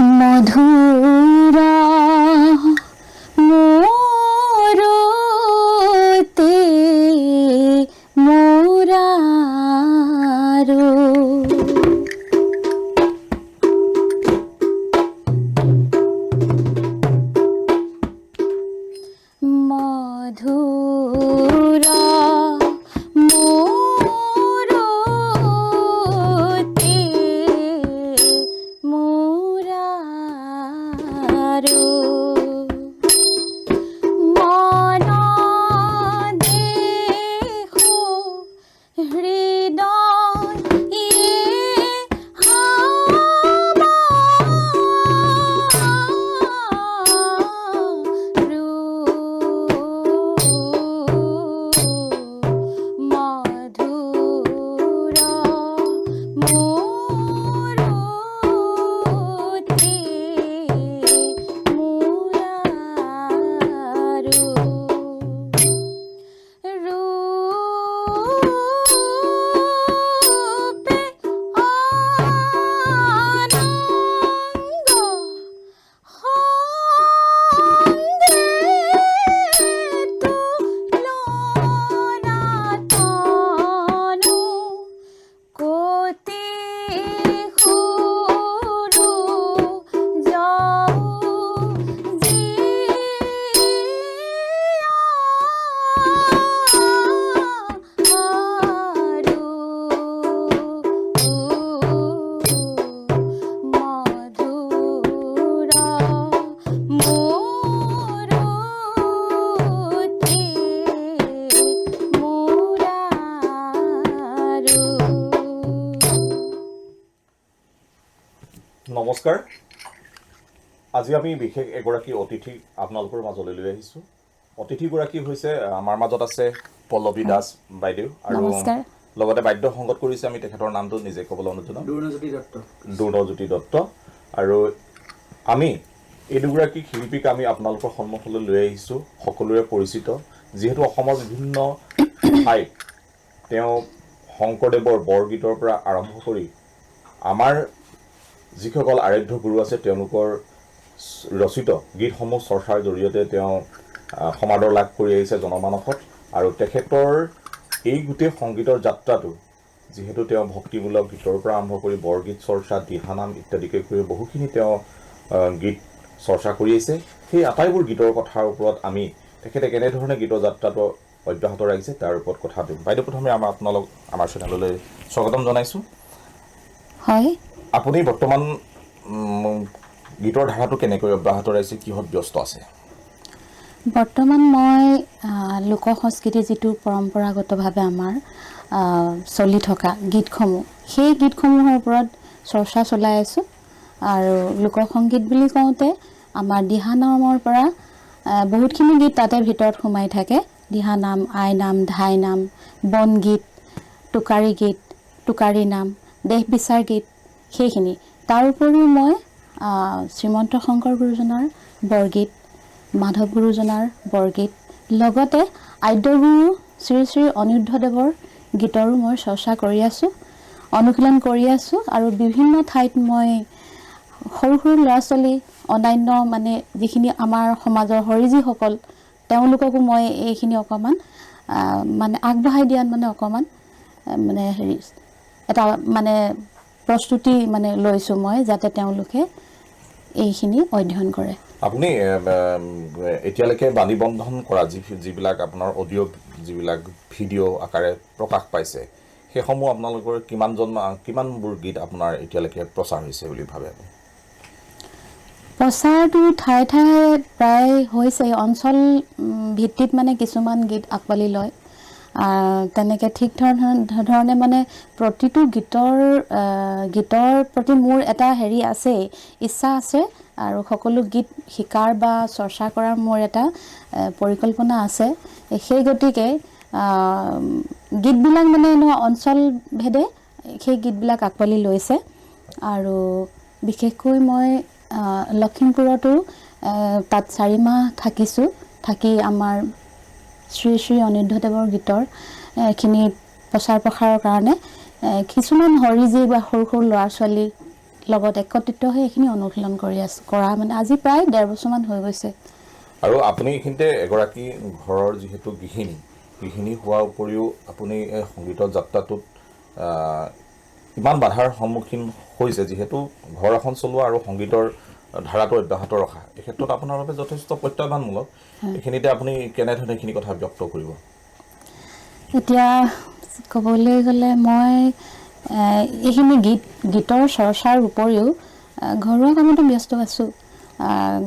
মধুৰ মূৰতি মুৰাৰো। মধুৰ মূৰতি মুৰাৰো, মন দেখো হৃদয় হামাৰো, মধুৰ মূৰতি মুৰাৰো। ৰূপে অনঙ্গ সঙ্গে তুলনা তনু কোটি সৰু যৌ জীয়াৰো, মধুৰ মূৰতি মুৰাৰো। নমস্কাৰ। আজি আমি বিশেষ এগৰাকী অতিথি আপোনালোকৰ মাজলৈ লৈ আহিছোঁ। অতিথিগৰাকী হৈছে, আমাৰ মাজত আছে পল্লৱী দাস বাইদেউ আৰু নমস্কাৰ। লগতে বাদ্য সংগত কৰিছে, আমি তেখেতৰ নামটো নিজে ক'বলৈ অনুৰোধ জনাম। দ্ৰোণজ্যোতি দত্ত। দ্ৰোণজ্যোতি দত্ত। আৰু আমি এই দুগৰাকী শিল্পীক আমি আপোনালোকৰ সন্মুখলৈ লৈ আহিছোঁ। সকলোৰে পৰিচিত, যিহেতু অসমৰ বিভিন্ন ঠাইত তেওঁ শংকৰদেৱৰ বৰগীতৰ পৰা আৰম্ভ কৰি আমাৰ যিসকল আৰাধ্য গুৰু আছে, তেওঁলোকৰ ৰচিত গীতসমূহ চৰ্চাৰ জৰিয়তে তেওঁ সমাদৰ লাভ কৰি আহিছে জনমানসত। আৰু তেখেতৰ এই গোটেই সংগীতৰ যাত্ৰাটো, যিহেতু তেওঁ ভক্তিমূলক গীতৰ পৰা আৰম্ভ কৰি বৰগীত চৰ্চা, দিহানাম ইত্যাদিকে কৰি বহুখিনি তেওঁ গীত চৰ্চা কৰি আহিছে, সেই আটাইবোৰ গীতৰ কথাৰ ওপৰত আমি তেখেতে কেনেধৰণে গীতৰ যাত্ৰাটো অব্যাহত ৰাখিছে, তাৰ ওপৰত কথা পাতিম। বাইদেউ, প্ৰথমে আমাৰ আপোনালোক আমাৰ চেনেললৈ স্বাগতম জনাইছোঁ। হয়। আপুনি বৰ্তমান গীতৰ ধাৰাটো কেনেকৈ অব্যাহত ৰাখিছে, কিহত ব্যস্ত আছে? বৰ্তমান মই লোক সংস্কৃতিৰ যিটো পৰম্পৰাগতভাৱে আমাৰ চলি থকা গীতসমূহ, সেই গীতসমূহৰ ওপৰত চৰ্চা চলাই আছোঁ। আৰু লোকসংগীত বুলি কওঁতে আমাৰ দিহানামৰ পৰা বহুতখিনি গীত তাতে ভিতৰত সোমাই থাকে। দিহানাম, আইনাম, ধাইনাম, বনগীত, টোকাৰী গীত, টোকাৰী নাম, দেহ বিচাৰ গীত, সেইখিনি। তাৰ উপৰিও মই শ্ৰীমন্ত শংকৰ গুৰুজনাৰ বৰগীত, মাধৱ গুৰুজনাৰ বৰগীত, লগতে আদ্যগুৰু শ্ৰী শ্ৰী অনিৰুদ্ধদেৱৰ গীতৰো মই চৰ্চা কৰি আছোঁ, অনুশীলন কৰি আছোঁ। আৰু বিভিন্ন ঠাইত মই সৰু সৰু ল'ৰা ছোৱালী, অন্যান্য মানে যিখিনি আমাৰ সমাজৰ হৰিজীসকল, তেওঁলোককো মই এইখিনি অকণমান মানে আগবঢ়াই দিয়াত মানে অকণমান মানে হেৰি এটা মানে প্ৰস্তুতি মানে লৈছোঁ মই, যাতে তেওঁলোকে এইখিনি অধ্যয়ন কৰে। আপুনি এতিয়ালৈকে বাণীবন্ধন কৰা যিবিলাক আপোনাৰ অডিঅ', যিবিলাক ভিডিঅ' আকাৰে প্ৰকাশ পাইছে, সেইসমূহ আপোনালোকৰ কিমানবোৰ গীত আপোনাৰ এতিয়ালৈকে প্ৰচাৰ হৈছে বুলি ভাবে আপুনি? প্ৰচাৰটো ঠায়ে ঠায়ে প্ৰায় হৈছে। অঞ্চল ভিত্তিত মানে কিছুমান গীত আঁকোৱালি লয়। তেনেকৈ ঠিক ধৰণে মানে প্ৰতিটো গীতৰ প্ৰতি মোৰ এটা হেৰি আছেই, ইচ্ছা আছে আৰু সকলো গীত শিকাৰ বা চৰ্চা কৰাৰ মোৰ এটা পৰিকল্পনা আছে। সেই গতিকে গীতবিলাক মানে এনেকুৱা অঞ্চল ভেদে সেই গীতবিলাক আঁকোৱালি লৈছে। আৰু বিশেষকৈ মই লখিমপুৰতো তাত 4 মাহ থাকিছোঁ। থাকি আমাৰ শ্ৰী শ্ৰী অনিৰুদ্ধদেৱৰ গীতৰ খিনি প্ৰচাৰ প্ৰসাৰৰ কাৰণে কিছুমান হৰিজী বা সৰু সৰু ল'ৰা ছোৱালীৰ লগত একত্ৰিত হৈ এইখিনি অনুশীলন কৰি আছোঁ, কৰা মানে আজি প্ৰায় 1.5 বছৰমান হৈ গৈছে। আৰু আপুনি এইখিনিতে এগৰাকী ঘৰৰ যিহেতু গৃহিণী হোৱাৰ উপৰিও আপুনি এই সংগীতৰ যাত্ৰাটোত ইমান বাধাৰ সন্মুখীন হৈছে, যিহেতু ঘৰ এখন চলোৱা আৰু সংগীতৰ ধাৰাটো অব্যাহত ৰখা এই ক্ষেত্ৰত আপোনাৰ বাবে যথেষ্ট প্ৰত্যাহ্বানমূলক। এইখিনিতে আপুনি কেনেধৰণে এইখিনি কথা ব্যক্ত কৰিব? এতিয়া ক'বলৈ গ'লে মই এইখিনি গীতৰ চৰ্চাৰ উপৰিও ঘৰুৱা কামতো ব্যস্ত আছোঁ।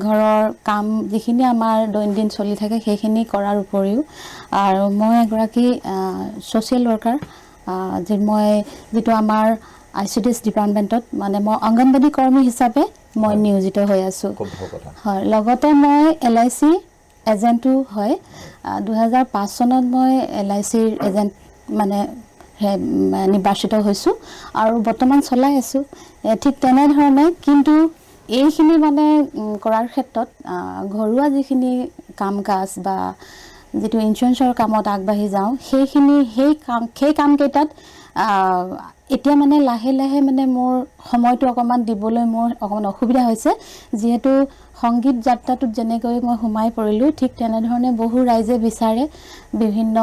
ঘৰৰ কাম যিখিনি আমাৰ দৈনন্দিন চলি থাকে সেইখিনি কৰাৰ উপৰিও আৰু মই এগৰাকী ছ'চিয়েল ৱৰ্কাৰ, মই যিটো আমাৰ ICDS ডিপাৰ্টমেণ্টত মানে মই অংগনবাদী কৰ্মী হিচাপে মই নিয়োজিত হৈ আছোঁ। হয়, লগতে মই LIC এজেণ্টো হয়। 2005 চনত মই LICৰ এজেণ্ট মানে নিৰ্বাচিত হৈছোঁ আৰু বৰ্তমান চলাই আছোঁ। ঠিক তেনেধৰণে কিন্তু এইখিনি মানে কৰাৰ ক্ষেত্ৰত ঘৰুৱা যিখিনি কাম কাজ বা যিটো ইঞ্চুৰেঞ্চৰ কামত আগবাঢ়ি যাওঁ, সেইখিনি সেই কামকেইটাত এতিয়া মানে লাহে লাহে মানে মোৰ সময়টো অকণমান দিবলৈ মোৰ অকণমান অসুবিধা হৈছে। যিহেতু সংগীত যাত্ৰাটোত যেনেকৈ মই সোমাই পৰিলোঁ, ঠিক তেনেধৰণে বহু ৰাইজে বিচাৰে, বিভিন্ন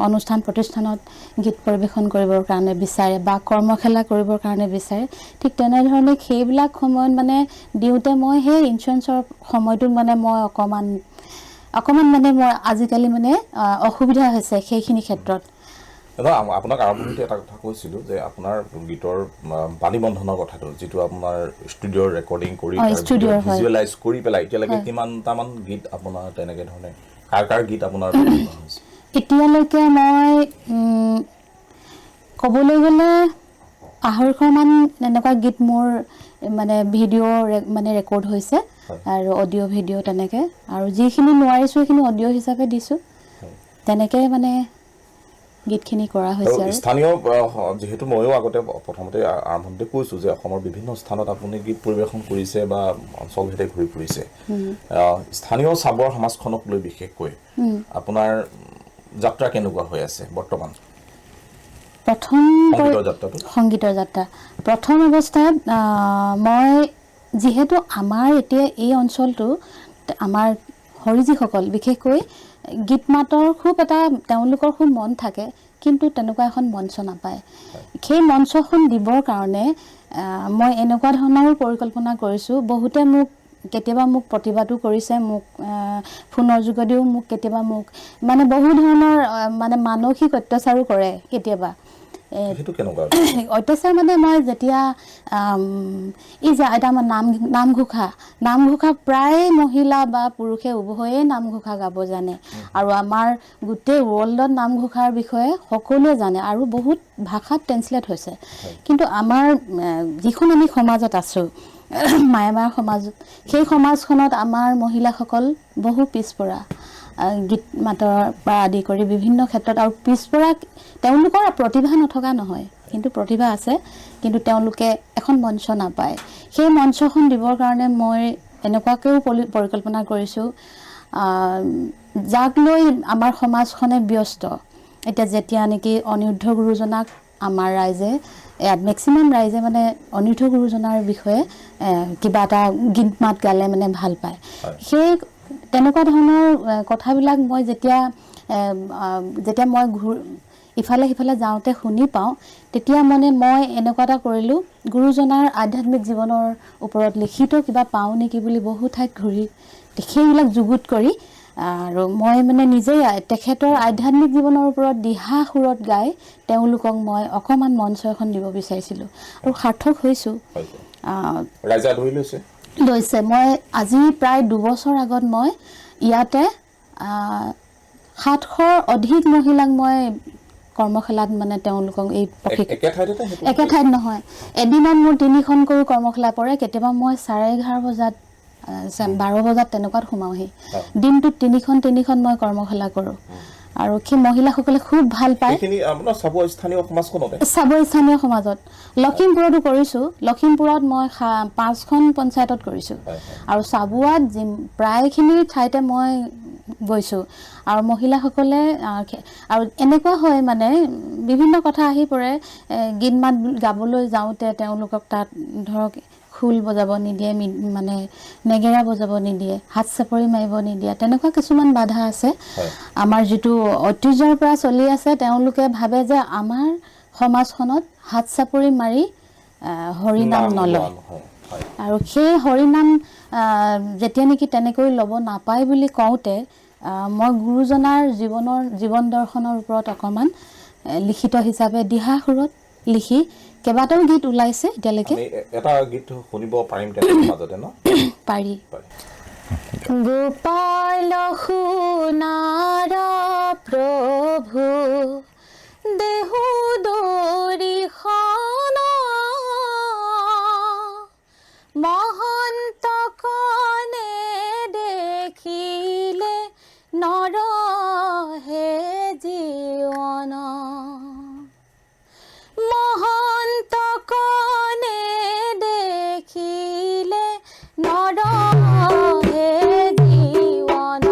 অনুষ্ঠান প্ৰতিষ্ঠানত গীত পৰিৱেশন কৰিবৰ কাৰণে বিচাৰে বা কৰ্মশালা কৰিবৰ কাৰণে বিচাৰে। ঠিক তেনেধৰণে সেইবিলাক সময়ত মানে দিওঁতে মই সেই ইঞ্চুৰেঞ্চৰ সময়টোত মানে মই অকণমান মানে মোৰ আজিকালি মানে অসুবিধা হৈছে সেইখিনি ক্ষেত্ৰত। আপোনাক আৰম্ভণিতে এটা কথা কৈছিলোঁ যে আপোনাৰ গীতৰ বাণী বন্ধনৰ কথাটো, যিটো আপোনাৰ ষ্টুডিঅ'ৰ ৰেকৰ্ডিং কৰি ভিজুৱেলাইজ কৰি পেলাই এতিয়ালৈকে কিমানটামান গীত আপোনাৰ তেনেকৈ ধৰণে কাৰ কাৰ গীত আপোনাৰ এতিয়ালৈকে মই ক'বলৈ গ'লে 250মান এনেকুৱা গীত মোৰ মানে ভিডিঅ' মানে ৰেকৰ্ড হৈছে আৰু অডিঅ' ভিডিঅ' তেনেকৈ, আৰু যিখিনি নোৱাৰিছোঁ সেইখিনি অডিঅ' হিচাপে দিছোঁ, তেনেকৈ মানে গীতখিনি কৰা হৈছে। আৰু স্থানীয় যিহেতু ময়ো আগতে প্ৰথমতে আৰম্ভণিতে কৈছোঁ যে অসমৰ বিভিন্ন স্থানত আপুনি গীত পৰিৱেশন কৰিছে বা অঞ্চলভেদে ঘূৰি ফুৰিছে, স্থানীয় চাবৰ সমাজখনক লৈ বিশেষকৈ আপোনাৰ যাত্ৰা কেনেকুৱা হৈ আছে বৰ্তমান? প্ৰথম সংগীতৰ যাত্ৰা প্ৰথম অৱস্থাত মই যিহেতু আমাৰ এতিয়া এই অঞ্চলটো আমাৰ হৰিজীসকল বিশেষকৈ গীত মাতৰ খুব এটা তেওঁলোকৰ খুব মন থাকে, কিন্তু তেনেকুৱা এখন মঞ্চ নাপায়। সেই মঞ্চখন দিবৰ কাৰণে মই এনেকুৱা ধৰণৰো পৰিকল্পনা কৰিছোঁ। বহুতে মোক কেতিয়াবা মোক প্ৰতিবাদো কৰিছে, মোক ফোনৰ যোগেদিও মোক কেতিয়াবা মোক মানে বহু ধৰণৰ মানে মানসিক অত্যাচাৰো কৰে কেতিয়াবা। অত্যাচাৰ মানে মই যেতিয়া এই যে এটা আমাৰ নামঘোষা প্ৰায় মহিলা বা পুৰুষে উভয়ে নামঘোষা গাব জানে আৰু আমাৰ গোটেই ৱৰ্ল্ডত নামঘোষাৰ বিষয়ে সকলোৱে জানে আৰু বহুত ভাষাত ট্ৰেঞ্চলেট হৈছে। কিন্তু আমাৰ যিখন আমি সমাজত আছোঁ, মায়ামাৰ সমাজত, সেই সমাজখনত আমাৰ মহিলাসকল বহু পিছপৰা, গীত মাতৰ পৰা আদি কৰি বিভিন্ন ক্ষেত্ৰত। আৰু পিছপৰা তেওঁলোকৰ প্ৰতিভা নথকা নহয়, কিন্তু প্ৰতিভা আছে, কিন্তু তেওঁলোকে এখন মঞ্চ নাপায়। সেই মঞ্চখন দিবৰ কাৰণে মই এনেকুৱাকৈও পৰিকল্পনা কৰিছোঁ, যাক লৈ আমাৰ সমাজখনে ব্যস্ত। এতিয়া যেতিয়া নেকি অনিৰুদ্ধ গুৰুজনাক আমাৰ ৰাইজে ইয়াত মেক্সিমাম ৰাইজে মানে অনিৰুদ্ধ গুৰুজনাৰ বিষয়ে কিবা এটা গীত মাত গালে মানে ভাল পায়। সেই তেনেকুৱা ধৰণৰ কথাবিলাক মই যেতিয়া যেতিয়া মই ইফালে সিফালে যাওঁতে শুনি পাওঁ, তেতিয়া মানে মই এনেকুৱা এটা কৰিলোঁ, গুৰুজনাৰ আধ্যাত্মিক জীৱনৰ ওপৰত লিখিত কিবা পাওঁ নেকি বুলি বহু ঠাইত ঘূৰি সেইবিলাক যুগুত কৰি আৰু মই মানে নিজেই তেখেতৰ আধ্যাত্মিক জীৱনৰ ওপৰত দিহা সুৰত গাই তেওঁলোকক মই অকণমান মঞ্চ এখন দিব বিচাৰিছিলোঁ আৰু সাৰ্থক হৈছোঁ। লৈছে। মই আজি প্ৰায় 2 বছৰ আগত মই ইয়াতে 700 অধিক মহিলাক মই কৰ্মশালাত মানে তেওঁলোকক এই একে ঠাইত নহয়, এদিনত মোৰ 3খনকৈও কৰ্মশালা পৰে। কেতিয়াবা মই 11:30 বজাত 12 বজাত তেনেকুৱাত সোমাওঁহি। দিনটোত 3খন মই কৰ্মশালা কৰোঁ আৰু সেই মহিলাসকলে খুব ভাল পায়। স্থানীয় সমাজত লখিমপুৰতো কৰিছোঁ, লখিমপুৰত মই 5খন পঞ্চায়তত কৰিছোঁ আৰু চাবুৱাত প্ৰায়খিনি ঠাইতে মই গৈছোঁ। আৰু মহিলাসকলে আৰু এনেকুৱা হয় মানে বিভিন্ন কথা আহি পৰে। গীত মাত গাবলৈ যাওঁতে তেওঁলোকক তাত ধৰক খোল বজাব নিদিয়ে, মানে নেগেৰা বজাব নিদিয়ে, হাত চাপৰি মাৰিব নিদিয়ে, তেনেকুৱা কিছুমান বাধা আছে। আমাৰ যিটো ঐতিহ্যৰ পৰা চলি আছে, তেওঁলোকে ভাবে যে আমাৰ সমাজখনত হাত চাপৰি মাৰি হৰিনাম নলয়, আৰু সেই হৰিনাম যেতিয়া নেকি তেনেকৈ ল'ব নাপায় বুলি কওঁতে মই গুৰুজনাৰ জীৱন দৰ্শনৰ ওপৰত অকণমান লিখিত হিচাপে দিহা সুৰত লিখি কেইবাটাও গীত ওলাইছে এতিয়ালৈকে। এটা গীত শুনিব পাৰিম মাজতে ন? পাৰি। গোপাল সোণাৰ প্ৰভু দেহু দৰিখন, মহন্ত কনে দেখিলে নৰহে জীৱন, মহন্ত কনে দেখিলে নৰহে জীৱন।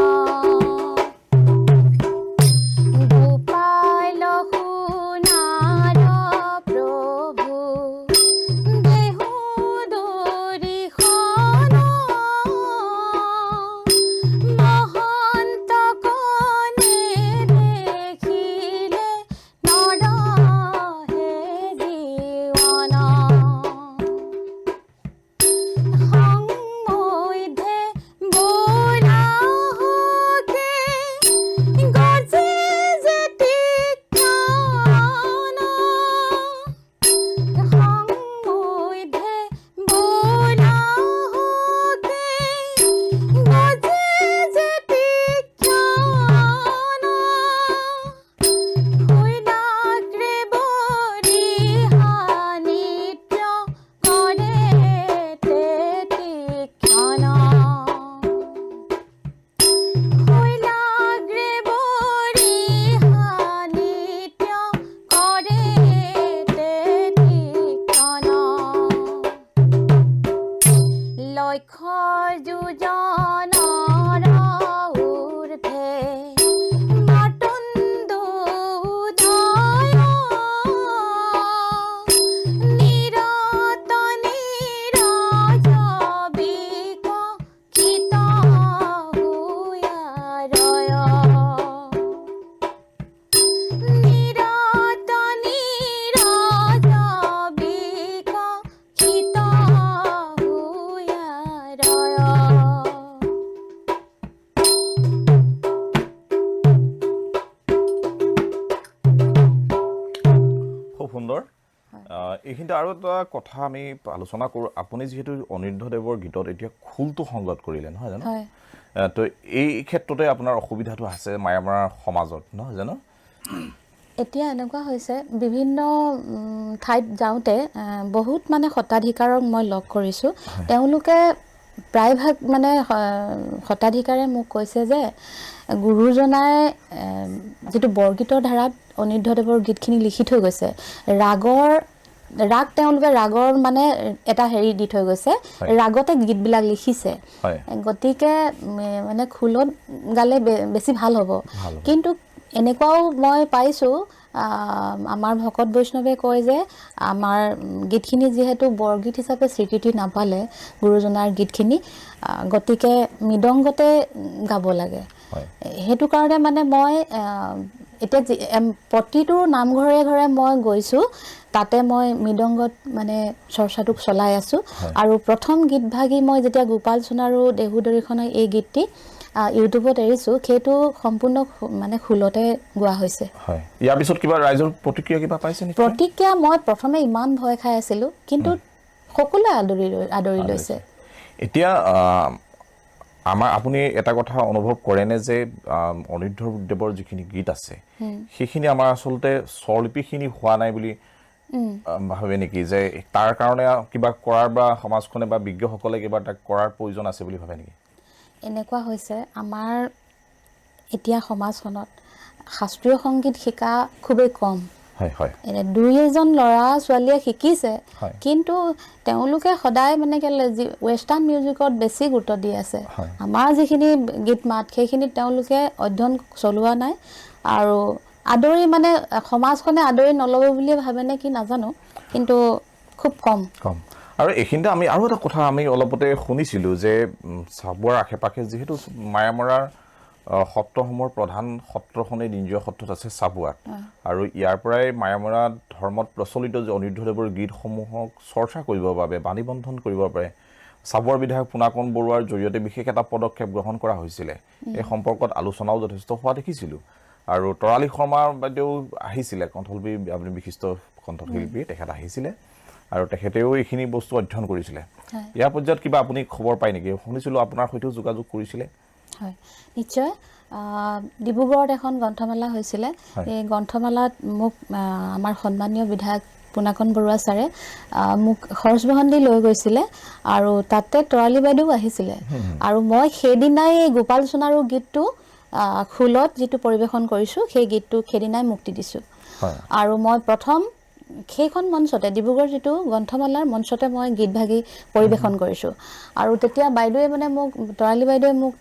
গোপাল সোণাৰ প্ৰভু দেহু দৰিখন, মহন্ত কনে দেখিলে নৰহে জীৱন। সংমধ্যে বোলাহকে গজে যেতি ক্ষণ, সংমধ্যে বোলাহকে গজে যেতি ক্ষণ, শৈলাগ্ৰে বৰিহা নৃত্য কৰে তেতিক্ষণ, শৈলাগ্ৰে বৰিহা নৃত্য কৰে তেতিক্ষণ। লক্ষ্য যোজনৰ ঊৰ্ধ্বে মাৰ্তণ্ড উদয়, নিৰত নীৰজ বিকশিত হুয়া ৰয়, নিৰত নীৰজ বিকশিত হুয়া ৰয়। খুব সুন্দৰ। এইখিনিতে আৰু এটা কথা আমি আলোচনা কৰোঁ। আপুনি যিহেতু অনিৰুদ্ধ দেৱৰ গীতত এতিয়া খোলটো সংগত কৰিলে, নহয় জানো? তো এই ক্ষেত্ৰতে আপোনাৰ অসুবিধাটো আছে মায়ামৰা সমাজত, নহয় জানো? এতিয়া এনেকুৱা হৈছে, বিভিন্ন ঠাইত যাওঁতে বহুত মানে শতাধিকাৰক মই লগ কৰিছোঁ। তেওঁলোকে প্ৰায়ভাগ মানে শতাধিকাৰে মোক কৈছে যে গুৰুজনাই যিটো বৰগীতৰ ধাৰাত অনিৰুদ্ধদেৱৰ গীতখিনি লিখি থৈ গৈছে, ৰাগ তেওঁলোকে ৰাগৰ মানে এটা হেৰি দি থৈ গৈছে, ৰাগতে গীতবিলাক লিখিছে, গতিকে মানে খোলত গালে বেছি ভাল হ'ব। কিন্তু এনেকুৱাও মই পাইছোঁ, আমাৰ ভকত বৈষ্ণৱে কয় যে আমাৰ গীতখিনি যিহেতু বৰগীত হিচাপে স্বীকৃতি নাপালে গুৰুজনাৰ গীতখিনি, গতিকে মৃদংগতে গাব লাগে। সেইটো কাৰণে মানে মই এতিয়া প্ৰতিটো নামঘৰে ঘৰে মই গৈছোঁ, তাতে মই মৃদংগত মানে চৰ্চাটোক চলাই আছোঁ। আৰু প্ৰথম গীতভাগি মই যেতিয়া গোপাল সোণাৰু দেহু দৰিখনৰ এই গীতটি ইউটিউবত এৰিছোঁ, সেইটো সম্পূৰ্ণ মানে খোলতে গোৱা হৈছে। ইয়াৰ পিছত কিবা ৰাইজৰ প্ৰতিক্ৰিয়া কিবা পাইছে নেকি? প্ৰতিক্ৰিয়া মই প্ৰথমে ইমান ভয় খাই আছিলোঁ, কিন্তু সকলোৱে আদৰি লৈছে। এতিয়া আমাৰ আপুনি এটা কথা অনুভৱ কৰেনে যে অনিৰুদ্ধ দেৱৰ যিখিনি গীত আছে সেইখিনি আমাৰ আচলতে স্বৰলিপিখিনি হোৱা নাই বুলি ভাবে নেকি, যে তাৰ কাৰণে কিবা কৰাৰ বা সমাজখনে বা বিজ্ঞসকলে কিবা এটা কৰাৰ প্ৰয়োজন আছে বুলি ভাবে নেকি? এনেকুৱা হৈছে, আমাৰ এতিয়া সমাজখনত শাস্ত্ৰীয় সংগীত শিকা খুবেই কম। দুই এজন ল'ৰা ছোৱালীয়ে শিকিছে, কিন্তু তেওঁলোকে সদায় মানে কেলে ৱেষ্টাৰ্ণ মিউজিকত বেছি গুৰুত্ব দি আছে। আমাৰ যিখিনি গীত মাত সেইখিনিত তেওঁলোকে অধ্যয়ন চলোৱা নাই, আৰু আদৰি মানে সমাজখনে আদৰি নল'ব বুলিয়ে ভাবে নে কি নাজানো, কিন্তু খুব কম। কম। আৰু এইখিনিতে আমি আৰু এটা কথা আমি অলপতে শুনিছিলোঁ যে চাবুৱাৰ আশে পাশে যিহেতু মায়ামৰাৰ সত্ৰসমূহৰ প্ৰধান সত্ৰখনেই দিনজীয়া সত্ৰত আছে চাবুৱাত, আৰু ইয়াৰ পৰাই মায়ামৰা ধৰ্মত প্ৰচলিত যে অনিৰুদ্ধদেৱৰ গীতসমূহক চৰ্চা কৰিবৰ বাবে, বাণীবন্ধন কৰিবৰ বাবে চাবুৱাৰ বিধায়ক পোনাকণ বৰুৱাৰ জৰিয়তে বিশেষ এটা পদক্ষেপ গ্ৰহণ কৰা হৈছিলে। এই সম্পৰ্কত আলোচনাও যথেষ্ট হোৱা দেখিছিলোঁ। আৰু তৰালী শৰ্মা বাইদেউ আহিছিলে, কণ্ঠশিল্পী, আপুনি বিশিষ্ট কণ্ঠশিল্পী, তেখেত আহিছিলে আৰু তেখেতেও এইখিনি বস্তু অধ্যয়ন কৰিছিলে। ইয়াৰ পৰ্যায়ত কিবা আপুনি খবৰ পায় নেকি? শুনিছিলোঁ আপোনাৰ সৈতেও যোগাযোগ কৰিছিলে। হয়, নিশ্চয়। ডিব্ৰুগড়ত এখন গ্ৰন্থমেলা হৈছিলে। এই গ্ৰন্থমেলাত মোক আমাৰ সন্মানীয় বিধায়ক পোনাকণ বৰুৱা ছাৰে মোক খৰচ বহন দি লৈ গৈছিলে আৰু তাতে তৰালী বাইদেউ আহিছিলে। আৰু মই সেইদিনাই এই গোপাল সোণাৰু গীতটো খোলত যিটো পৰিৱেশন কৰিছোঁ, সেই গীতটো সেইদিনাই মুক্তি দিছোঁ। আৰু মই প্ৰথম সেইখন মঞ্চতে, ডিব্ৰুগড় যিটো গ্ৰন্থমেলাৰ মঞ্চতে মই গীত ভাগি পৰিৱেশন কৰিছোঁ। আৰু তেতিয়া বাইদেৱে মানে মোক, তৰালী বাইদেৱে মোক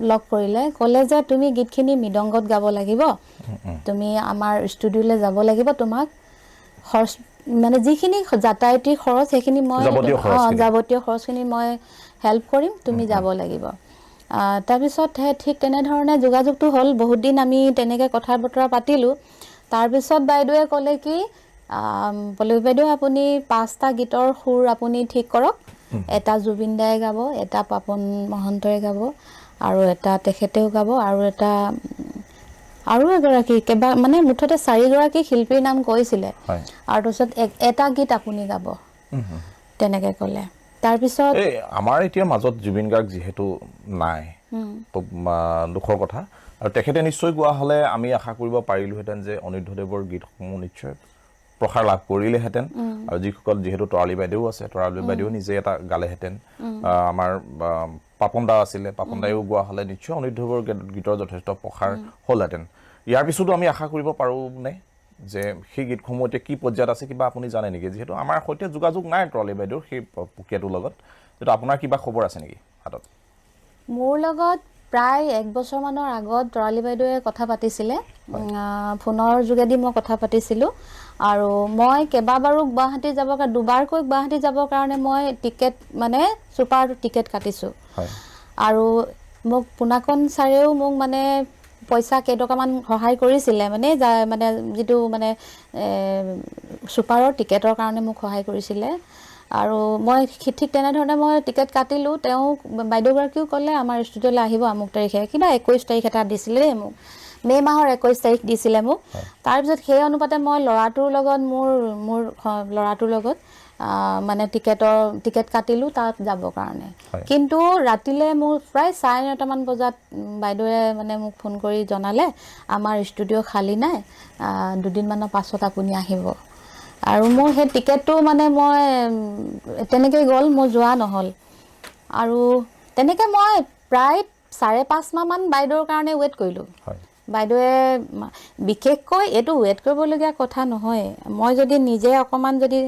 লগ কৰিলে, ক'লে যে তুমি গীতখিনি মৃদংগত গাব লাগিব, তুমি আমাৰ ষ্টুডিঅ'লৈ যাব লাগিব, তোমাক খৰচ মানে যিখিনি যাতায়াতী খৰচ সেইখিনি মই যাৱতীয় খৰচখিনি মই হেল্প কৰিম, তুমি যাব লাগিব। তাৰপিছত সেই ঠিক তেনেধৰণে যোগাযোগটো হ'ল। বহুত দিন আমি তেনেকৈ কথা বতৰা পাতিলোঁ। তাৰপিছত বাইদেৱে ক'লে কি, পল্লৱী বাইদেউ আপুনি 5টা গীতৰ সুৰ আপুনি ঠিক কৰক, এটা জুবিন দাই গাব, এটা পাপন মহন্তই গাব, আৰু এটা তেখেতেও গাব, আৰু এটা আৰু এগৰাকী, কেইবা মানে মুঠতে 4গৰাকী শিল্পীৰ নাম কৈছিলে। আৰু তাৰপিছত এটা গীত আপুনি গাব, তেনেকৈ ক'লে। তাৰপিছত এই আমাৰ এতিয়া মাজত জুবিন গাৰ্গ যিহেতু নাই, খুব দুখৰ কথা। আৰু তেখেতে নিশ্চয় গোৱা হ'লে আমি আশা কৰিব পাৰিলোহেঁতেন যে অনিৰুদ্ধদেৱৰ গীতসমূহ নিশ্চয় প্ৰসাৰ লাভ কৰিলেহেঁতেন। আৰু যিসকল যিহেতু তৰালী বাইদেউ আছে, তৰালী বাইদেউ নিজে এটা গালেহেঁতেন। আমাৰ পাপন দা আছিলে, পাপন দায়ো গোৱা হ'লে নিশ্চয় অনিৰুদ্ধদেৱৰ গীতৰ যথেষ্ট প্ৰসাৰ হ'লহেঁতেন। ইয়াৰ পিছতো আমি আশা কৰিব পাৰোঁনে যে সেই গীতসমূহ এতিয়া কি পৰ্যায়ত আছে, কিবা আপুনি জানে নেকি? যিহেতু আমাৰ সৈতে যোগাযোগ নাই তৰালী বাইদেউৰ সেই প্ৰক্ৰিয়াটোৰ লগত, যিহেতু আপোনাৰ কিবা খবৰ আছে নেকি হাতত? মোৰ লগত প্ৰায় 1 বছৰমানৰ আগত তৰালী বাইদেৱে কথা পাতিছিলে, ফোনৰ যোগেদি মই কথা পাতিছিলোঁ। আৰু মই কেইবাবাৰো গুৱাহাটী যাবৰ কাৰণে, দুবাৰকৈ গুৱাহাটী যাবৰ কাৰণে মই টিকেট মানে ছুপাৰ টিকেট কাটিছোঁ। আৰু মোক পোনাকণ ছাৰেও মোক মানে পইচা কেইটকামান সহায় কৰিছিলে, মানে মানে যিটো মানে ছুপাৰৰ টিকেটৰ কাৰণে মোক সহায় কৰিছিলে। আৰু মই ঠিক তেনেধৰণে মই টিকেট কাটিলোঁ। তেওঁ বাইদেউগৰাকীও ক'লে আমাৰ ষ্টুডিঅ'লৈ আহিব আমুক তাৰিখে, কিবা 21 তাৰিখ এটা দিছিলে দেই মোক, মে' মাহৰ 21 তাৰিখ দিছিলে মোক। তাৰপিছত সেই অনুপাতে মই ল'ৰাটোৰ লগত, মোৰ মোৰ ল'ৰাটোৰ লগত মানে টিকেট কাটিলোঁ তাত যাবৰ কাৰণে। কিন্তু ৰাতিলৈ মোৰ প্ৰায় 9:30মান বজাত বাইদেৱে মানে মোক ফোন কৰি জনালে আমাৰ ষ্টুডিঅ' খালী নাই, দুদিনমানৰ পাছত আপুনি আহিব। আৰু মোৰ সেই টিকেটটো মানে মই তেনেকৈ গ'ল, মোৰ যোৱা নহ'ল। আৰু তেনেকৈ মই প্ৰায় 5.5 মাহমান বাইদেউৰ কাৰণে ৱেইট কৰিলোঁ। বাইদেৱে বিশেষকৈ এইটো ৱেইট কৰিবলগীয়া কথা নহয়, মই যদি নিজে অকণমান যদি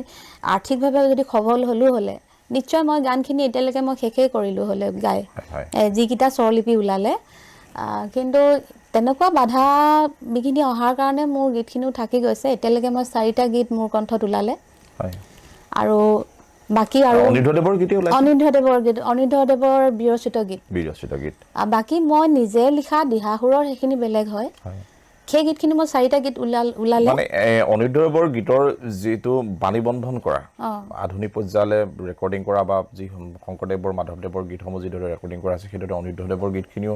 আৰ্থিকভাৱে যদি সবল হ'লো হ'লে নিশ্চয় মই গানখিনি এতিয়ালৈকে মই শেষেই কৰিলোঁ হ'লে গাই, যিকেইটা স্বৰলিপি ওলালে। কিন্তু তেনেকুৱা বাধা বিঘিনি অহাৰ কাৰণে মোৰ গীতখিনিও থাকি গৈছে। এতিয়ালৈকে মই 4টা গীত মোৰ কণ্ঠত ওলালে। আৰু বাকী আৰু অনিৰুদ্ধদেৱৰ গীতেই ওলাইছে? অনিৰুদ্ধদেৱৰ গীত, অনিৰুদ্ধদেৱৰ বিৰচিত গীত। বিৰচিত গীত। বাকী মই নিজে লিখা দিহাসুৰৰ সেইখিনি বেলেগ হয়। সেই গীতখিনি মই 4টা গীত ওলালে। মানে অনিৰুদ্ধদেৱৰ গীতৰ যিটো বাণীবন্ধন কৰা, আধুনিক পৰ্যায়লৈ ৰেকৰ্ডিং কৰা বা যি শংকৰদেৱৰ মাধৱদেৱৰ গীতসমূহ যিদৰে ৰেকৰ্ডিং কৰা আছে, সেইদৰে অনিৰুদ্ধদেৱৰ গীতখিনিও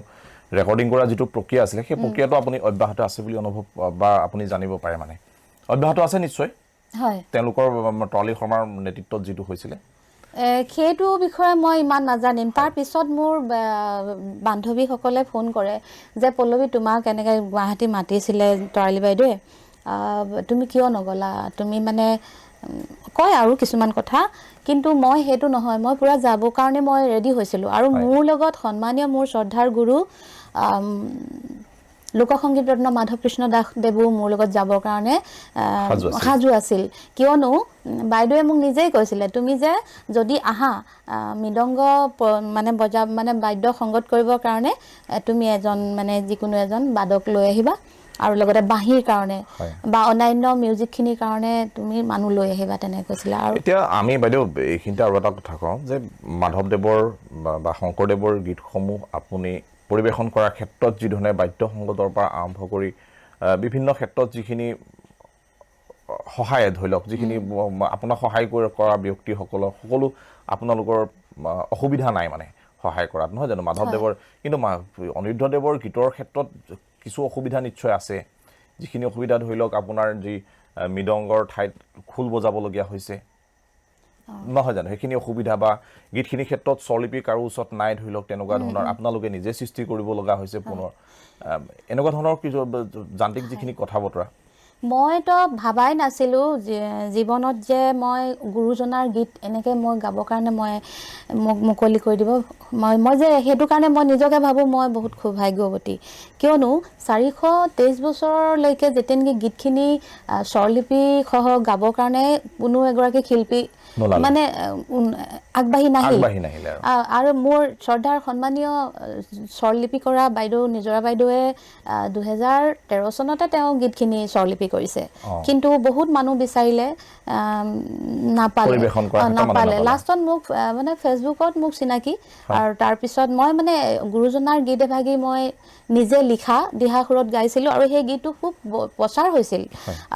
ৰেকৰ্ডিং কৰা যিটো প্ৰক্ৰিয়া আছিলে, সেই প্ৰক্ৰিয়াটো আপুনি অব্যাহত আছে বুলি অনুভৱ বা আপুনি জানিব পাৰে, মানে অব্যাহত আছে নিশ্চয়। তেওঁলোকৰ তৰালী শৰ্মাৰ নেতৃত্বত যিটো হৈছিলে। সেইটো বিষয়ে মই ইমান নাজানিম। তাৰ পিছত মোৰ বান্ধৱীসকলে ফোন কৰে যে পল্লৱী তোমাক এনেকৈ গুৱাহাটী মাতিছিলে তৰালী বাইদেৱে, তুমি কিয় নগ'লা, তুমি মানে কয় আৰু কিছুমান কথা। কিন্তু মই সেইটো নহয়, মই পূৰা যাবৰ কাৰণে মই ৰেডি হৈছিলোঁ। আৰু মোৰ লগত সন্মানীয় মোৰ শ্ৰদ্ধাৰ গুৰু লোকসংগীত ৰত্ন মাধৱ কৃষ্ণ দাস দেৱো মোৰ লগত যাবৰ কাৰণে সাজু আছিল। কিয়নো বাইদেৱে মোক নিজেই কৈছিলে, তুমি যে যদি আহা মৃদংগ মানে বজা মানে বাদ্য সংগত কৰিবৰ কাৰণে তুমি এজন মানে যিকোনো এজন বাদক লৈ আহিবা, আৰু লগতে বাঁহীৰ কাৰণে হয়। বা অন্যান্য মিউজিকখিনিৰ কাৰণে তুমি মানুহ লৈ আহিবা, তেনেকৈ কৈছিলে। আৰু এতিয়া আমি বাইদেউ এইখিনিতে আৰু এটা কথা কওঁ যে মাধৱদেৱৰ বা শংকৰদেৱৰ গীতসমূহ আপুনি পৰিৱেশন কৰাৰ ক্ষেত্ৰত যিধৰণে বাদ্যসংগতৰ পৰা আৰম্ভ কৰি বিভিন্ন ক্ষেত্ৰত যিখিনি সহায়, ধৰি লওক যিখিনি আপোনাক সহায় কৰা ব্যক্তিসকলৰ সকলো আপোনালোকৰ অসুবিধা নাই মানে সহায় কৰাত, নহয় জানো? মাধৱদেৱৰ, কিন্তু অনিৰুদ্ধদেৱৰ গীতৰ ক্ষেত্ৰত কিছু অসুবিধা নিশ্চয় আছে, যিখিনি অসুবিধা ধৰি লওক আপোনাৰ যি মৃদংগৰ ঠাইত খোল বজাবলগীয়া হৈছে, নহয় জানো? সেইখিনি অসুবিধা বা গীতখিনিৰ ক্ষেত্ৰত স্বৰলিপি কাৰো ওচৰত নাই, ধৰি লওক তেনেকুৱা ধৰণৰ আপোনালোকে নিজে সৃষ্টি কৰিব লগা হৈছে পুনৰ, এনেকুৱা ধৰণৰ কিছু যান্ত্ৰিক যিখিনি কথা বতৰা। মইতো ভাবাই নাছিলোঁ জীৱনত যে মই গুৰুজনাৰ গীত এনেকৈ মই গাবৰ কাৰণে মই মোক মুকলি কৰি দিব, মই যে সেইটো কাৰণে মই নিজকে ভাবোঁ মই বহুত সৌভাগ্যৱতী। কিয়নো 423 বছৰলৈকে যেতিয়া নেকি গীতখিনি স্বৰলিপিসহ গাবৰ কাৰণে কোনো এগৰাকী শিল্পী নোলালে। মানে আগবাঢ়ি নাহিল। আগবাঢ়ি নাহিলে আৰু। আৰু মোৰ শ্ৰদ্ধাৰ সন্মানীয় স্বৰলিপি কৰা বাইদেউ নিজৰা বাইদেৱে 2013 চনতে তেওঁ গীতখিনি স্বৰলিপি কৰিছে, কিন্তু বহুত মানুহ বিচাৰিলে, নাপালে। পৰিৱেশন কৰা ক্ষেত্ৰত মানুহ নাপালে। নাপালে। লাষ্টত মোক মানে ফেচবুকত মোক চিনাকি, আৰু তাৰপিছত মই মানে গুৰুজনাৰ গীত এভাগি মই নিজে লিখা দিহা সুৰত গাইছিলোঁ আৰু সেই গীতটো খুব প্ৰচাৰ হৈছিল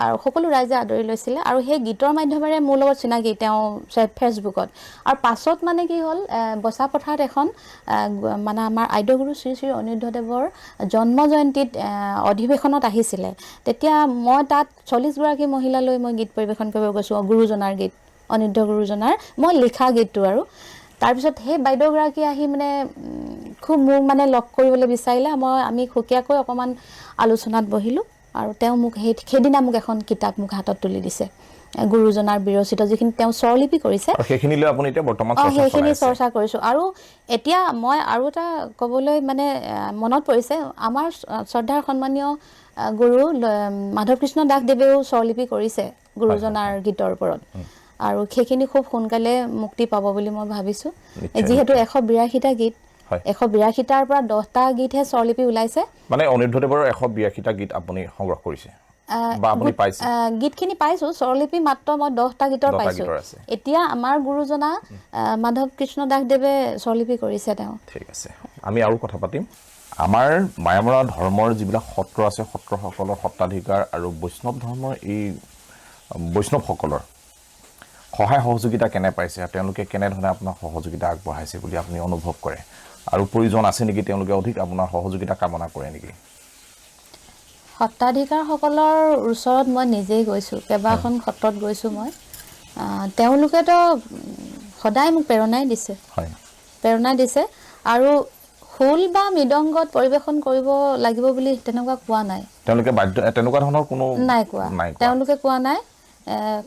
আৰু সকলো ৰাইজে আদৰি লৈছিলে আৰু সেই গীতৰ মাধ্যমেৰে মোৰ লগত চিনাকি তেওঁ ফেচবুকত। আৰু পাছত মানে কি হ'ল, বচাপথাৰত এখন মানে আমাৰ আদ্যগুৰু শ্ৰী শ্ৰী অনিৰুদ্ধদেৱৰ জন্ম জয়ন্তীত অধিৱেশনত আহিছিলে, তেতিয়া মই তাত 40 গৰাকী মহিলালৈ মই গীত পৰিৱেশন কৰিব গৈছোঁ, গুৰুজনাৰ গীত, অনিৰুদ্ধ গুৰুজনাৰ মই লিখা গীতটো। আৰু তাৰপিছত সেই বাইদেউগৰাকী আহি মানে খুব মোক মানে লগ কৰিবলৈ বিচাৰিলে, আমি সুকীয়াকৈ অকণমান আলোচনাত বহিলোঁ আৰু তেওঁ মোক সেইদিনা মোক এখন কিতাপ মোক হাতত তুলি দিছে, গুৰুজনাৰ বিৰচিত যিখিনি তেওঁ স্বৰলিপি কৰিছে। আৰু সেইখিনি লৈ আপুনি এতিয়া বৰ্তমান চৰ্চা চলাই সেইখিনি আছে। চৰ্চা কৰিছোঁ। আৰু এতিয়া মই আৰু এটা ক'বলৈ মানে মনত পৰিছে, আমাৰ শ্ৰদ্ধাৰ সন্মানীয় গুৰু মাধৱকৃষ্ণ দাসদেৱেও স্বৰলিপি কৰিছে গুৰুজনাৰ গীতৰ ওপৰত, আৰু সেইখিনি খুব সোনকালে মুক্তি পাব বুলি মই ভাবিছোঁ। যিহেতু 182টা গীত, 182টাৰ পৰা 10টা গীতহে স্বৰলিপি ওলাইছে। মানে অনিৰুদ্ধদেৱৰ 182টা গীত আপুনি সংগ্ৰহ কৰিছে বা আপুনি পাইছে? গীতখিনি পাইছোঁ, স্বৰলিপি মাত্ৰ মই 10টা গীতৰ 10টা পাইছোঁ। গীতৰ আছে। এতিয়া আমাৰ গুৰুজনা মাধৱ কৃষ্ণ দাসদেৱে স্বৰলিপি কৰিছে তেওঁ। ঠিক আছে, আমি আৰু কথা পাতিম। আমাৰ মায়ামৰা ধৰ্মৰ যিবিলাক সত্ৰ আছে, সত্ৰসকলৰ সত্ৰাধিকাৰ আৰু বৈষ্ণৱ ধৰ্মৰ এই বৈষ্ণৱসকলৰ সহায় সহযোগিতা কেনে পাইছে, তেওঁলোকে কেনেধৰণে আপোনাক সহযোগিতা আগবঢ়াইছে বুলি আপুনি অনুভৱ কৰে, আৰু প্ৰয়োজন আছে নেকি, তেওঁলোকে অধিক আপোনাৰ সহযোগিতা কামনা কৰে নেকি? সত্ৰাধিকাৰসকলৰ ওচৰত মই নিজেই গৈছোঁ, কেইবাখন সত্ৰত গৈছোঁ মই। তেওঁলোকেতো সদায় মোক প্ৰেৰণাই দিছে, প্ৰেৰণা দিছে। আৰু খোল বা মৃদংগত পৰিৱেশন কৰিব লাগিব বুলি তেনেকুৱা কোৱা নাই। তেওঁলোকে বাদ্য তেনেকুৱা ধৰণৰ কোনো নাই কোৱা, নাই কোৱা। তেওঁলোকে কোৱা নাই।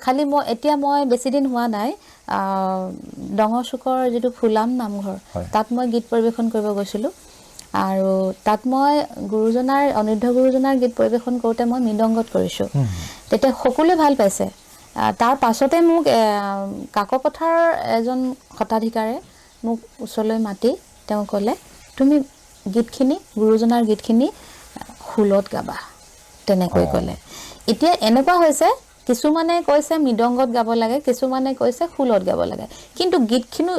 খালি মই এতিয়া মই বেছিদিন হোৱা নাই, ডঙৰচুকৰ যিটো ফুলাম নামঘৰ, তাত মই গীত পৰিৱেশন কৰিব গৈছিলোঁ আৰু তাত মই গুৰুজনাৰ অনিৰুদ্ধ গুৰুজনাৰ গীত পৰিৱেশন কৰোঁতে মই মৃদংগত কৰিছোঁ, তেতিয়া সকলোৱে ভাল পাইছে। তাৰ পাছতে মোক কাকপথাৰৰ এজন শতাধিকাৰে মোক ওচৰলৈ মাতি তেওঁ ক'লে, তুমি গীতখিনি, গুৰুজনাৰ গীতখিনি খোলত গাবা, তেনেকৈ ক'লে। এতিয়া এনেকুৱা হৈছে, কিছুমানে কৈছে মৃদংগত গাব লাগে, কিছুমানে কৈছে খোলত গাব লাগে, কিন্তু গীতখিনি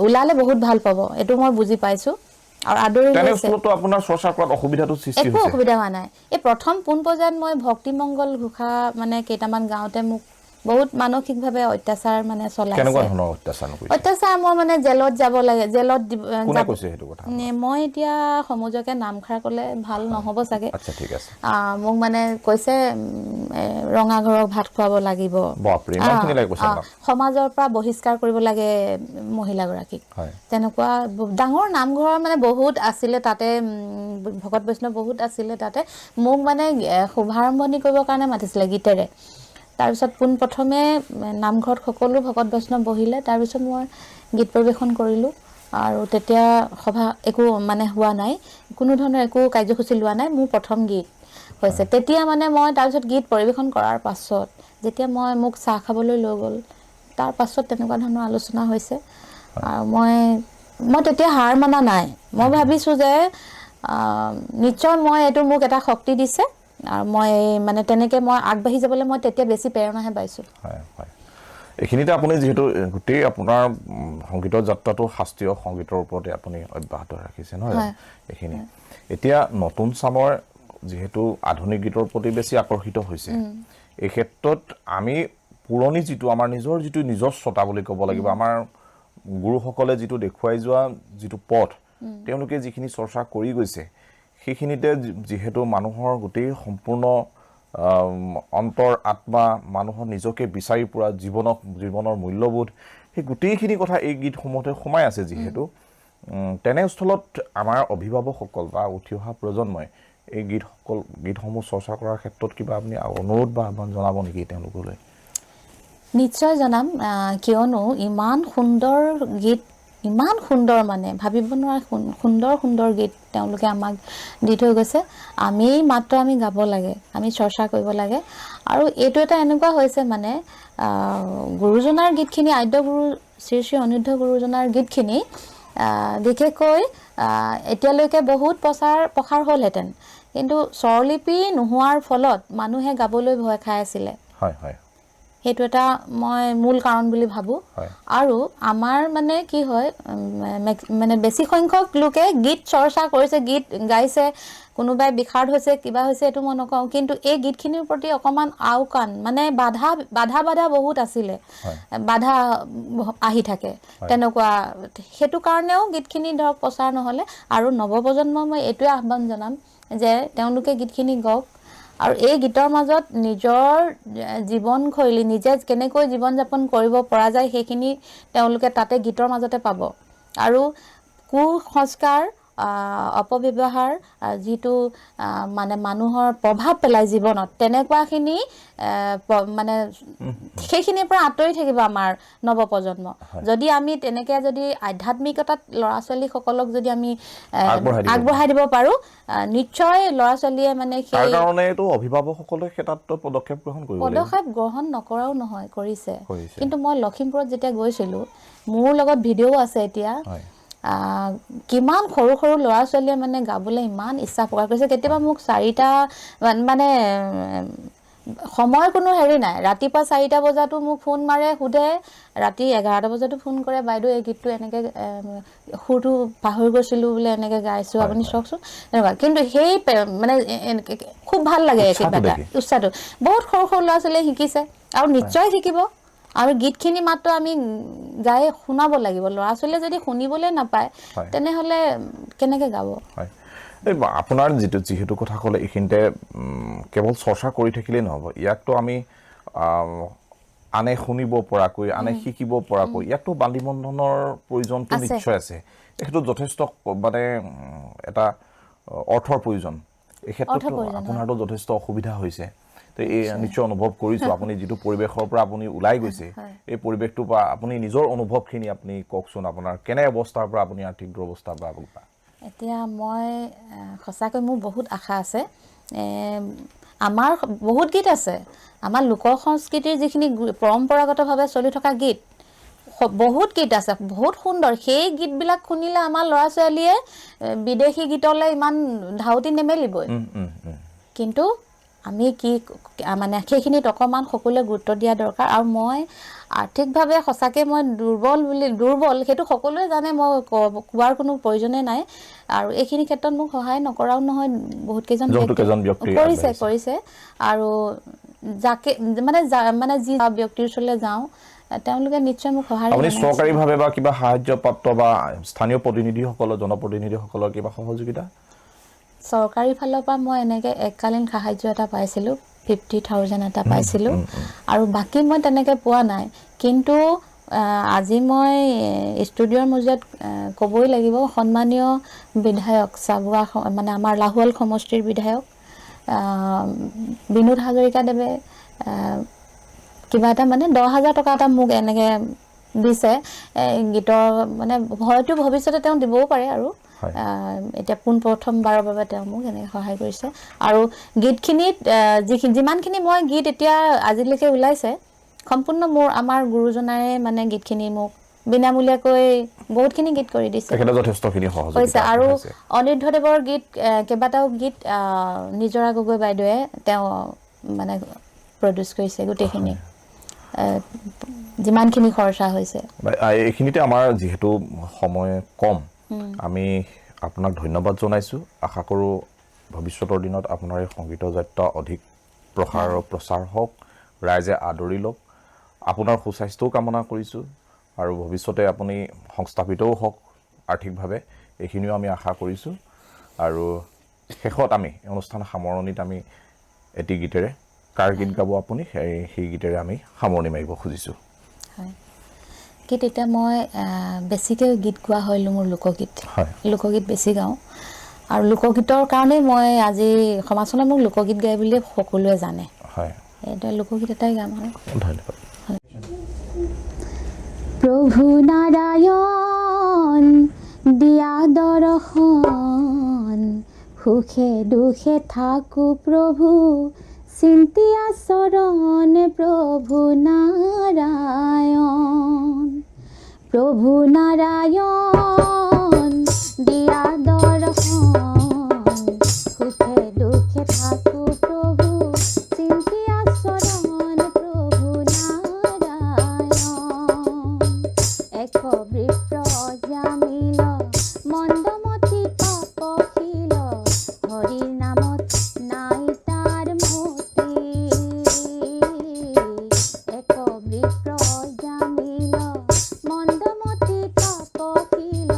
ওলালে বহুত ভাল পাব, এইটো মই বুজি পাইছোঁ আৰু আদৰি লৈছে। তেনেস্থলতো আপোনাৰ চৰ্চা কৰাত অসুবিধাটো সৃষ্টি একো হৈছে? অসুবিধা হোৱা নাই। এই প্ৰথম পোন পৰ্যায়ত মই ভক্তিমংগল ঘোষা মানে কেইটামান গাওঁতে মোক বহুত মানসিকভাৱে অত্যাচাৰ মানে চলাইছে। কেনেকুৱা ধৰণৰ অত্যাচাৰ কৰিছে? অত্যাচাৰ, মই মানে জেলত যাব লাগে, জেলত দিব, কোনে যাব- কৈছে সেইটো কথা? মই এতিয়া সমজুৱাকে নামষাৰ ক'লে ভাল নহ'ব চাগে। আচ্ছা, ঠিক আছে। মোক মানে কৈছে, ৰঙা ঘৰক ভাত খুৱাব লাগিব। বাপৰে, ইমানখিনি লাগে কৈছে আপোনাক? সমাজৰ পৰা বহিষ্কাৰ কৰিব লাগে মহিলাগৰাকীক। তেনেকুৱা ডাঙৰ নামঘৰ মানে বহুত আছিলে তাতে, ভকত বৈষ্ণৱ বহুত আছিলে তাতে। মোক মানে শুভাৰম্ভণি কৰিবৰ কাৰণে মাতিছিলে গীতেৰে। তাৰপিছত পোনপ্ৰথমে নামঘৰত সকলো ভকত বৈষ্ণৱ বহিলে, তাৰপিছত মই গীত পৰিৱেশন কৰিলোঁ। আৰু তেতিয়া সভা একো মানে হোৱা নাই, কোনো ধৰণৰ একো কাৰ্যসূচী লোৱা নাই, মোৰ প্ৰথম গীত হৈছে। তেতিয়া মানে মই তাৰপিছত গীত পৰিৱেশন কৰাৰ পাছত যেতিয়া মই মোক চাহ খাবলৈ লৈ গ'ল, তাৰ পাছত তেনেকুৱা ধৰণৰ আলোচনা হৈছে। আৰু মই তেতিয়া হাৰ মানা নাই। মই ভাবিছোঁ যে নিশ্চয় মই এইটো মোক এটা শক্তি দিছে। আৰু মই মানে তেনেকৈ মই আগবাঢ়ি যাবলৈ মই তেতিয়া বেছি প্ৰেৰণাহে পাইছোঁ। হয় হয়, এইখিনিতে আপুনি যিহেতু গোটেই আপোনাৰ সংগীতৰ যাত্ৰাটো শাস্ত্ৰীয় সংগীতৰ ওপৰতে আপুনি অব্যাহত ৰাখিছে নহয় জানো? এইখিনি এতিয়া নতুন চামৰ যিহেতু আধুনিক গীতৰ প্ৰতি বেছি আকৰ্ষিত হৈছে, এই ক্ষেত্ৰত আমি পুৰণি যিটো আমাৰ নিজৰ যিটো নিজস্বতা বুলি ক'ব লাগিব, আমাৰ গুৰুসকলে যিটো দেখুৱাই যোৱা যিটো পথ, তেওঁলোকে যিখিনি চৰ্চা কৰি গৈছে সেইখিনিতে যিহেতু মানুহৰ গোটেই সম্পূৰ্ণ অন্তৰ আত্মা, মানুহৰ নিজকে বিচাৰি পোৱা জীৱনক, জীৱনৰ মূল্যবোধ, সেই গোটেইখিনি কথা এই গীতসমূহতে সোমাই আছে। যিহেতু তেনেস্থলত আমাৰ অভিভাৱকসকল বা উঠি অহা প্ৰজন্মই এই গীতসমূহ চৰ্চা কৰাৰ ক্ষেত্ৰত কিবা আপুনি অনুৰোধ বা আহ্বান জনাব নেকি তেওঁলোকলৈ? নিশ্চয় জনাম, কিয়নো ইমান সুন্দৰ গীত, ইমান সুন্দৰ মানে ভাবিব নোৱাৰা সুন্দৰ সুন্দৰ গীত তেওঁলোকে আমাক দি থৈ গৈছে। আমি মাত্ৰ আমি গাব লাগে, আমি চৰ্চা কৰিব লাগে। আৰু এইটো এটা এনেকুৱা হৈছে মানে গুৰুজনাৰ গীতখিনি, আদ্য গুৰু শ্ৰী শ্ৰী অনিৰুদ্ধ গুৰুজনাৰ গীতখিনি বিশেষকৈ এতিয়ালৈকে বহুত প্ৰসাৰ হ'লহেঁতেন, কিন্তু স্বৰলিপি নোহোৱাৰ ফলত মানুহে গাবলৈ ভয় খাই আছিলে। হয় হয়, সেইটো এটা মই মূল কাৰণ বুলি ভাবোঁ। আৰু আমাৰ মানে কি হয়, মানে বেছি সংখ্যক লোকে গীত চৰ্চা কৰিছে, গীত গাইছে, কোনোবাই বিষাদ হৈছে, কিবা হৈছে, এইটো মই নকওঁ, কিন্তু এই গীতখিনিৰ প্ৰতি অকণমান আওকাণ, মানে বাধা বাধা বাধা বহুত আছিলে, বাধা আহি থাকে তেনেকুৱা। সেইটো কাৰণেও গীতখিনি ধৰক প্ৰচাৰ নহ'লে। আৰু নৱপ্ৰজন্ম মই এইটোৱে আহ্বান জনাম যে তেওঁলোকে গীতখিনি গাওক আৰু এই গীতৰ মাজত নিজৰ জীৱনশৈলী, নিজে কেনেকৈ জীৱন যাপন কৰিব পৰা যায় সেইখিনি তেওঁলোকে তাতে গীতৰ মাজতে পাব। আৰু কুসংস্কাৰ, অপব্যৱহাৰ, যিটো মানে মানুহৰ প্ৰভাৱ পেলায় জীৱনত, তেনেকুৱাখিনি মানে সেইখিনিৰ পৰা আঁতৰি থাকিব আমাৰ নৱপ্ৰজন্ম। যদি আমি তেনেকৈ যদি আধ্যাত্মিকতাত ল'ৰা ছোৱালীসকলক যদি আমি আগবঢ়াই দিব পাৰোঁ, নিশ্চয় ল'ৰা ছোৱালীয়ে মানে সেই কাৰণেতো অভিভাৱকসকলে তাত পদক্ষেপ গ্ৰহণ কৰিব। পদক্ষেপ গ্ৰহণ নকৰাও নহয়, কৰিছে। কিন্তু মই লখিমপুৰত যেতিয়া গৈছিলোঁ, মোৰ লগত ভিডিঅ'ও আছে এতিয়া, কিমান সৰু সৰু ল'ৰা ছোৱালীয়ে মানে গাবলৈ ইমান ইচ্ছা প্ৰকাশ কৰিছে। কেতিয়াবা মোক 4টা মানে সময় কোনো হেৰি নাই, ৰাতিপুৱা 4টা বজাতো মোক ফোন মাৰে, সোধে, ৰাতি 11টা বজাতো ফোন কৰে, বাইদেউ এই গীতটো এনেকৈ সুৰটো পাহৰি গৈছিলোঁ বোলে, এনেকৈ গাইছোঁ, আপুনি চাওকচোন, তেনেকুৱা। কিন্তু সেই মানে খুব ভাল লাগে কিবা এটা উৎসাহটো। বহুত সৰু সৰু ল'ৰা ছোৱালীয়ে শিকিছে আৰু নিশ্চয় শিকিব। আৰু গীতখিনি মাত্ৰ আমি গাই শুনাব লাগিব। ল'ৰা ছোৱালীয়ে যদি শুনিবলৈ নাপায় তেনেহ'লে কেনেকৈ গাব? হয়, এই আপোনাৰ যিহেতু কথা ক'লে, এইখিনিতে কেৱল চৰ্চা কৰি থাকিলেই নহ'ব, ইয়াকতো আমি আনে শুনিব পৰাকৈ, আনে শিকিব পৰাকৈ ইয়াকতো বান্ধি বন্ধনৰ প্ৰয়োজনটো নিশ্চয় আছে। এইটো যথেষ্ট মানে এটা অৰ্থৰ প্ৰয়োজন। এই ক্ষেত্ৰত আপোনাৰতো যথেষ্ট অসুবিধা হৈছে, তো এই নিশ্চয় অনুভৱ কৰিছোঁ। আপুনি যিটো পৰিৱেশৰ পৰা আপুনি ওলাই গৈছে, এই পৰিৱেশটোৰ পৰা আপুনি নিজৰ অনুভৱখিনি আপুনি কওকচোন, আপোনাৰ কেনে অৱস্থাৰ পৰা আপুনি আৰ্থিক দুৰৱস্থাৰ পৰা? এতিয়া মই সঁচাকৈ মোৰ বহুত আশা আছে। আমাৰ বহুত গীত আছে, আমাৰ লোক সংস্কৃতিৰ যিখিনি পৰম্পৰাগতভাৱে চলি থকা গীত বহুত গীত আছে, বহুত সুন্দৰ। সেই গীতবিলাক শুনিলে আমাৰ ল'ৰা ছোৱালীয়ে বিদেশী গীতলৈ ইমান ধাউতি নেমেলিবই। কিন্তু আমি কি মানে সেইখিনিত অকণমান সকলোৱে গুৰুত্ব দিয়া দৰকাৰ। আৰু মই আৰ্থিকভাৱে সঁচাকৈ মই দুৰ্বল সেইটো সকলোৱে জানে, মই কোৱাৰ কোনো প্ৰয়োজনেই নাই। আৰু এইখিনি ক্ষেত্ৰত মোক সহায় নকৰাও নহয়, বহুত কেইজন কৰিছে। আৰু যাকে মানে মানে যি ব্যক্তিৰ ওচৰলৈ যাওঁ তেওঁলোকে নিশ্চয় মোক সহায়। আপুনি চৰকাৰীভাৱে বা কিবা সাহায্যপ্ৰাপ্ত বা স্থানীয় প্ৰতিনিধিসকলৰ, জনপ্ৰতিনিধিসকলৰ কিবা সহযোগিতা? চৰকাৰী ফালৰ পৰা মই এনেকৈ এককালীন সাহায্য এটা পাইছিলোঁ, 50,000 এটা পাইছিলোঁ, আৰু বাকী মই তেনেকৈ পোৱা নাই। কিন্তু আজি মই ষ্টুডিঅ'ৰ মজিয়াত ক'বই লাগিব, সন্মানীয় বিধায়ক চাবুৱা মানে আমাৰ লাহোৱাল সমষ্টিৰ বিধায়ক বিনোদ হাজৰিকাদেৱে কিবা এটা মানে 10,000 টকা এটা মোক এনেকৈ দিছে গীতৰ, মানে হয়তো ভৱিষ্যতে তেওঁ দিবও পাৰে। আৰু এতিয়া পোনপ্ৰথমবাৰৰ বাবে তেওঁ মোক এনেকৈ সহায় কৰিছে। আৰু গীতখিনিত যিমানখিনি মই গীত এতিয়া আজিলৈকে ওলাইছে, সম্পূৰ্ণ মোৰ আমাৰ গুৰুজনাৰে মানে গীতখিনি মোক বিনামূলীয়াকৈ বহুতখিনি গীত কৰি দিছে। তেখেতে যথেষ্টখিনি হৈছে সহযোগিতা আৰু আগবঢ়াইছে। অনিৰুদ্ধদেৱৰ গীত কেইবাটাও গীত নিজৰা গগৈ বাইদেৱে তেওঁ মানে প্ৰডিউচ কৰিছে গোটেইখিনি, যিমানখিনি খৰচা হৈছে। এইখিনিতে আমাৰ যিহেতু সময় কম, আমি আপোনাক ধন্যবাদ জনাইছোঁ। আশা কৰোঁ ভৱিষ্যতৰ দিনত আপোনাৰ এই সংগীতৰ যাত্ৰা অধিক প্ৰসাৰ প্ৰচাৰ হওক, ৰাইজে আদৰি লওক। আপোনাৰ সুস্বাস্থ্যও কামনা কৰিছোঁ আৰু ভৱিষ্যতে আপুনি সংস্থাপিতও হওক আৰ্থিকভাৱে, এইখিনিও আমি আশা কৰিছোঁ। আৰু শেষত আমি অনুষ্ঠান সামৰণিত আমি এটি গীতেৰে, কাৰ গীত গাব আপুনি, সেই গীতেৰে আমি সামৰণি মাৰিব খুজিছোঁ। হয়, গীত এতিয়া মই বেছিকৈ গীত গোৱা হ'লো মোৰ লোকগীত। লোকগীত বেছি গাওঁ আৰু লোকগীতৰ কাৰণেই মই আজি সমাজখনত মোক লোকগীত গাই বুলিয়ে সকলোৱে জানে। এতিয়া লোকগীত এটাই গাম আৰু। ধন্যবাদ। প্ৰভু নাৰায়ণ দিয়া দৰ্শন, সুখে দুখে থাকো প্ৰভু চিন্তিয়া চৰণ, প্ৰভু নাৰায়ণ। প্ৰভু নাৰায়ণ দিয়া দৰ্শন, সুখে দুখে থাকো প্ৰভু চিন্তিয়া চৰণ, প্ৰভু নাৰায়ণ। এক বিপ্ৰ জামিল মন্দমতি পাপশীল, হৰিৰ নামত নাই তাৰ মতি। এক বিপ্ৰ জামিল মন্দমতি পাপশীল,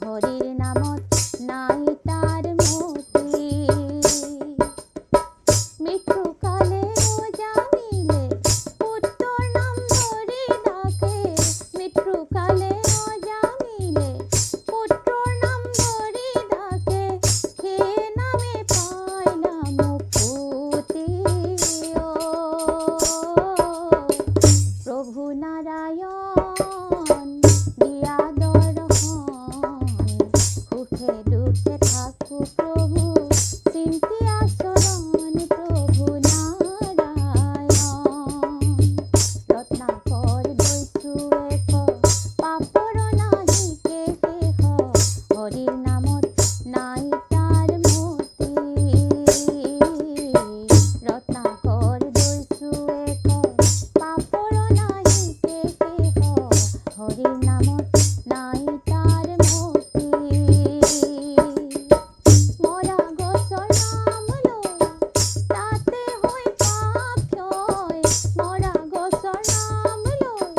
হৰিৰ নামত নাই তাৰ মতি। মৃত্যুকালে জামিলে পুত্ৰৰ নাম ধৰি ডাকে, মৃত্যুকালে জামিলে পুত্ৰৰ নাম ধৰি ডাকে, সেই নামে পাইলা মুকুতি। প্ৰভু নাৰায়ণ দিয়া দৰ্শন, সুখে দুখে থাকো প্ৰভু চিন্তিয়া চৰণ, প্ৰভু নাৰায়ণ। ৰত্নাকৰ দৈছো এক পাপৰ নাহিকে শেষ, হৰিৰ নামত নাই তাৰ মতি। ৰত্নাকৰ দৈছো এক পাপৰ নাহিকে শেষ, হৰিৰ নামত নাই তাৰ মতি। মৰা গছৰ নাম লৈ তাতে হৈ পাপ ক্ষয়, মৰা গছৰ নাম লৈ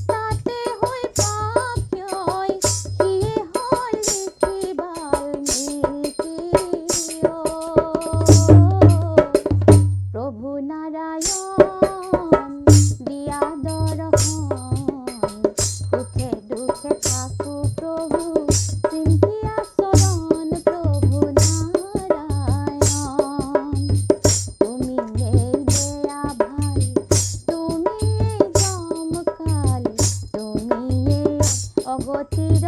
তাতে হৈ পাপ ক্ষয়, সিয়ে হ'ল ঋষি বাল্মীকি। প্ৰভু নাৰায়ণ দিয়া দৰ্শন, সুখে দুখে থাকো প্ৰভু চিন্তিয়া চৰণ, প্ৰভু নাৰায়ণ। তুমি এই বেয়া ভাল, তুমি এই যমকাল, তুমি এই অগতিৰ